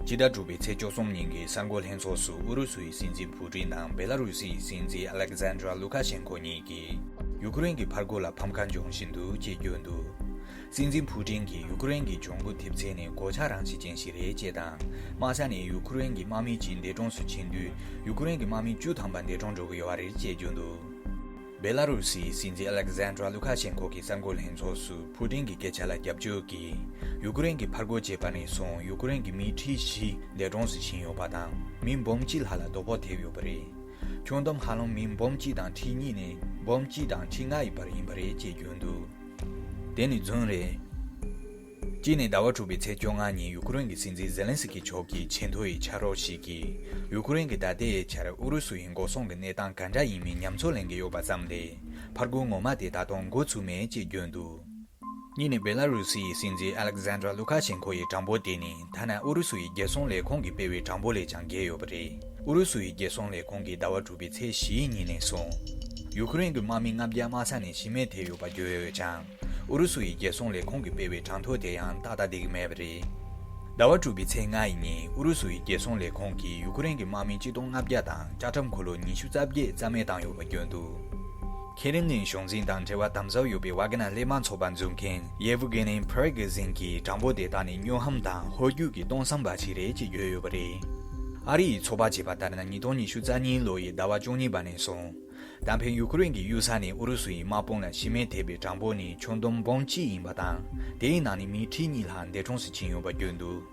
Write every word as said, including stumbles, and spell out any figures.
སྤྱི་ཟླ་དྲུག་པའི་ཚེས་བཅུ་གསུམ་ཉིན་གྱི་གསར་འགོད་ལྷན་ཚོགས་སུ་ཨུ་རུ་སུ་ཡི་སྲིད་འཛིན་ཕུ་ཀྲིན་དང་བེ་ལ་རུ་སི་ཡི་སྲིད་འཛིན་ཨ་ལེག་ཟན་དྲ་ལུ་ཁ་ཤེན་ཁོ་གཉིས་ཀྱིས་ཡུ་ཀེ་རེན་གྱི་ཕར་རྒོལ་ལ་ཕམ་ཁ་འབྱུང་བཞིན་འདུག་ཅེས་བརྗོད་འདུག། སྲིད་འཛིན་ཕུ་ཀྲིན་གྱིས་ཡུ་ཀེ་རེན་གྱི་གྱོང་གུན་ཐེབས་ཚད་ནི་གོད་ཆག་རང་བཞིན་ཅན་ཞིག་རེད་ཅེས་དང་། དམག་ས་ནས་ཡུ་ཀེ་རེན་གྱི་དམག་མི་གཅིག་འདས་གྲོངས་སུ་ཕྱིན་དུས། ཡུ་ཀེ་རེན་གྱི་དམག་མི་བཅུ་ཐམ་པ་འདས་གྲོངས་འགྲོ་གི་ཡོད་པ་རེད་ཅེས་བརྗོད་འདུག། བེ་ལ་རུ་སིའི་སྲིད་འཛིན་ཨ་ལེག་ཟན་དྲ་ལུ་ཁ་ཤེན་ཁོ་གིས་གསར་འགོད་ལྷན་ཚོགས་སུ་ཕུ་ཀྲིན་གྱི་སྐད་ཆ་ལ་རྒྱབ་སྐྱོར་གྱིས། ཡུ་ཀེ་རེན་གྱིས་ཕར་རྒོལ་བྱས་པ་ནས་བཟུང་ཡུ་ཀེ་རེན་གྱི་མི་ཁྲི་བཞི་འདས་གྲོངས་སུ་ཕྱིན་ཡོད་པ་དང་། མི་འབུམ་གཅིག་ལྷག་ལ་རྡོག་པོ་ཐེབས་ཡོད་པ་རེད། ཁྱོན་བསྡོམས་ཧ་ལམ་མི་འབུམ་གཅིག་དང་ཁྲི་གཉིས་ནས་འབུམ་གཅིག་དང་ཁྲི་ལྔ་ཡི་བར་ཡིན་པ་རེད་ཅེས་བརྗོད་འདུག། དེ་ནི་རྫུན་རེད། གཅིག་ནས་ཟླ་བ་དྲུག་པའི་ཚེས་བཅོ་ལྔ་ཉིན་ཡུ་ཀེ་རེན་གྱི་སྲིད་འཛིན་ཛེ་ལན་སི་ཀི་མཆོག་གི་ཆེས་མཐོ་ཡི་ཕྱག་རོགས་ཤིག་གིས། ཡུ་ཀེ་རེན་གྱི་ད་ལྟའི་ཆར་ཨུ་རུ་སུ་ཡི་འགོག་སྲུང་གི་གནས་སྟངས་ག་འདྲ་ཡིན་མིན་ཉམས་ཚོད་ལེན་གྱི་ཡོད་པ་ཙམ་ལས། ཕར་རྒོལ་ངོ་མ་དེ་ད་དུང་འགོ་ཚུགས་མེད་ཅེས་བརྗོད་འདུག། གཉིས་ནས་བེ་ལ་རུ་སི་ཡི་སྲིད་འཛིན་ཨ་ལེག་ཟན་དྲ་ལུ་ཁ་ཤེན་ཁོ་ཡི་གྲངས་འབོར་དེ་ནི་ཐ་ན་ཨུ་རུ་སུ་ཡི་རྒྱལ་སྲུང་ལས་ཁུངས་ཀྱིས་སྤེལ་བའི་གྲངས་འབོར་ལས་ཀྱང་བརྒལ་ཡོད་པ་རེད། ཨུ་རུ་སུ་ཡི་རྒྱལ་སྲུང་ལས་ཁུངས་ཀྱིས་ཟླ་བ་དྲུག་པའི་ཚེས་བཞིའི་ཉིན་ནས་བཟུང་། ཡུ་ཀེ་རེན་གྱི་དམག་མི་ལྔ་བརྒྱ་དམག་ས་ནས་ཤི་རྨས་ཐེབས་ཡོད་པ་བརྗོད་ཡོད་ཀྱང་། ཨུ་རུ་སུ་ཡི་རྒྱལ་སྲུང་ལས་ཁུངས་ཀྱིས་སྤེལ་བའི་གྲངས་ཐོ་དེ་ཡང་ཏག་ཏག་བསྡད་ཀྱི་མེད་པ་རེད། ཟླ་བ་དྲུག་པའི་ཚེས་ལྔ་ཡི་ཉིན་ཨུ་རུ་སུ་ཡི་རྒྱལ་སྲུང་ལས་ཁུངས་ཀྱིས་ཡུ་ཀེ་རེན་གྱི་དམག་མི་ཆིག་སྟོང་ལྔ་བརྒྱ་དང་ལྕགས་ཁྲབ་འཁོར་ལོ་ཉི་ཤུ་རྩ་བརྒྱད་རྩ་མེད་བཏང་ཡོད་པ་བརྗོད་འདུག། ཁེ་རེམ་ལིན་གཞུང་འཛིན་དང་འབྲེལ་བ་དམ་ཟབ་ཡོད་པའི་ཝ་ག་ནར་གླས་དམག་ཚོགས་པ་འཛུགས་མཁན་ཡེ་ཝུ་གེ་ནི་ཕི་རི་གི་ཟིན་གྱིས་གྲངས་འབོར་དེ་དག་ནི་སྨྱོ་ཧམ་དང་ཧོལ་རྒྱུག་གི་སྟོང་བསམ་པ་ཞིག་རེད་ཅེས་བརྗོད་ཡོད་པ་རེད། ཨ་རི་ཡི་ཚོད་དཔག་བྱས་པ་ལྟར་ན་ཉིས་སྟོང་ཉི་ཤུ་རྩ་གཉིས་ལོ་ཡི་ཟླ་བ་བཅུ་གཉིས་པ་ནས་བཟུང་། ད་ཕན་ཡུ་ཀེ་རེན་གྱི་གཡུལ་ས་ནས་ཨུ་རུ་སུ་ཡི་དམག་དཔུང་ལ་ཤི་རྨས་ཐེབས་པའི་གྲངས་འབོར་ནི་ཁྱོན་བསྡོམས་འབུམ་གཅིག་ཡིན་པ་དང་། དེའི་ནང་ནས་མི་ཁྲི་གཉིས་ལྷག་འདས་གྲོངས་སུ་ཕྱིན་ཡོད་པ་བརྗོད་འདུག།